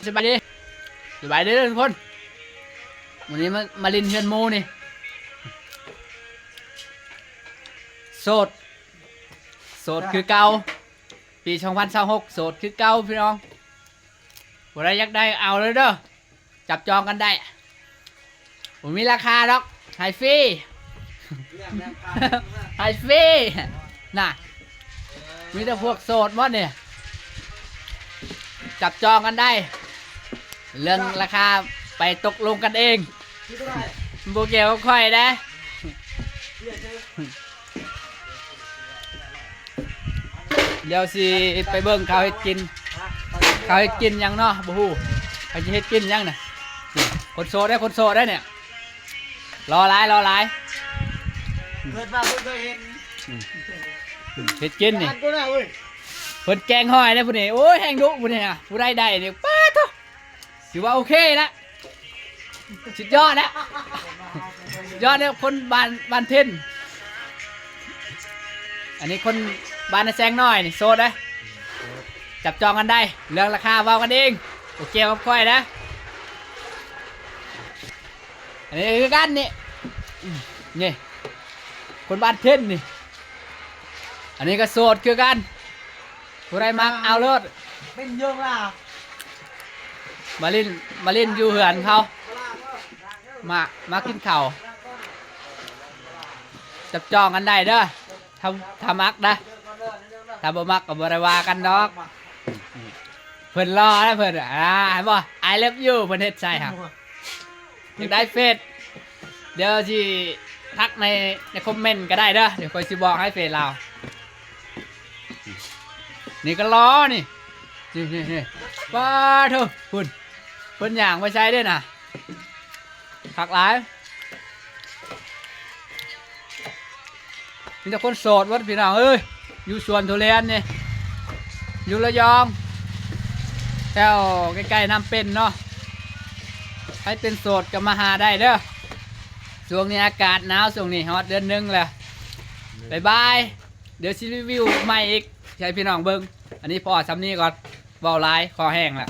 ສະບາຍດີ ສະບາຍດີເດີທຸກຄົນ. ມື້ນີ້ມາ ມາຫຼິ້ນເຮືອນໝູ່ນີ້ ໂສດ ໂສດຄືເກົ່າ ປີສອງພັນຊາວຫົກ ໂສດຄືເກົ່າພີ່ນ້ອງ. ຜູ້ໃດຢາກໄດ້ເອົາເລີຍເດີ ຈັບຈອງກັນໄດ້ ບໍ່ມີລາຄາດອກ ໃຫ້ຟຣີ ໃຫ້ຟຣີນະ. ມີແຕ່ພວກໂສດໝົດນີ້ ຈັບຈອງກັນໄດ້ເລື່ອງລາຄາ ໄປຕົກລົງກັນເອງ ບໍ່ກ່ຽວກັບຂ້ອຍເດ້. ດຽວຊິໄປເບິ່ງເຂົາເຮັດກິນ ເຂົາເຮັດກິນຫຍັງເນາະ ບໍ່ຮູ້ ເຂົາຊິເຮັດກິນຫຍັງນະ. ຄົນໂສດເດ້ ຄົນໂສດເດ້ນີ້ ລໍຫຼາຍ ລໍຫຼາຍ. ເກີດມາເພິ່ນເຄີຍເຫັນ ເຮັດກິນນີ້ ເພິ່ນແກງຫອຍເດ້ຜູ້ນີ້. ໂອ້ຍ ແຮງດຸຜູ້ນີ້ ຜູ້ໃດໄດ້ນີ້ ປ້າໂທ້ ຖືວ່າໂອເຄລະ ສຸດຍອດແລ້ວ ສຸດຍອດແລ້ວ ຄົນບ້ານ ບ້ານເພັນ. ອັນນີ້ຄົນບ້ານນາແຊງນ້ອຍນີ້ ໂສດເດ້ ຈັບຈອງກັນໄດ້ ເລື່ອງລາຄາເວົ້າກັນເອງ ບໍ່ກ່ຽວກັບຂ້ອຍນະ. ອັນນີ້ຄືກັນນີ້ ນີ້ ຄົນບ້ານເພັນນີ້. ອັນນີ້ກໍໂສດຄືກັນ ຜູ້ໃດມັກເອົາໂລດ ເປັນໂຍງລາ ມາຫຼິ້ນ ມາຫຼິ້ນຢູ່ເຮືອນເຂົາ ມາ ມາກິນເຂົ້າ ຈັບຈອງກັນໄດ້ເດີ ຖ້າ ຖ້າມັກນະ. ຖ້າບໍ່ມັກກໍບໍ່ໄດ້ວ່າກັນດອກ. ເພິ່ນຫຼໍ່ນະເພິ່ນ ອ່າ ເຫັນບໍ່ I love you ເພິ່ນເຮັດໃສ່ຫັ້ນ. ຢາກໄດ້ເຟສ ດຽວຊິທັກໃນ ໃນຄອມເມັນກໍໄດ້ເດີ ດຽວຂ້ອຍຊິບອກໃຫ້ເຟສລາວ. ນີ້ກໍຫຼໍ່ນີ້ ນີ້ ນີ້ ນີ້ ປ້າໂທ້ ພຸ້ນ ເພິ່ນຍ່າງໄປໃສເດ້ນະ ຄັກຫຼາຍ. ມີແຕ່ຄົນໂສດໝົດພີ່ນ້ອງເອີຍ ຢູ່ສວນທຸລຽນນີ້ ຢູ່ລະຍອງ ແຖວໃກ້ໆນ້ຳເປັນເນາະ. ໃຜເປັນໂສດກໍມາຫາໄດ້ເດີ ຊ່ວງນີ້ອາກາດໜາວ ຊ່ວງນີ້ຮອດເດືອນໜຶ່ງແລ້ວ. ບາຍບາຍ ດຽວຊິຣີວິວໃໝ່ອີກໃຫ້ພີ່ນ້ອງເບິ່ງ. ອັນນີ້ພໍສ່ຳນີ້ກ່ອນ ເວົ້າຫຼາຍ ຄໍແຫ້ງແລ້ວ.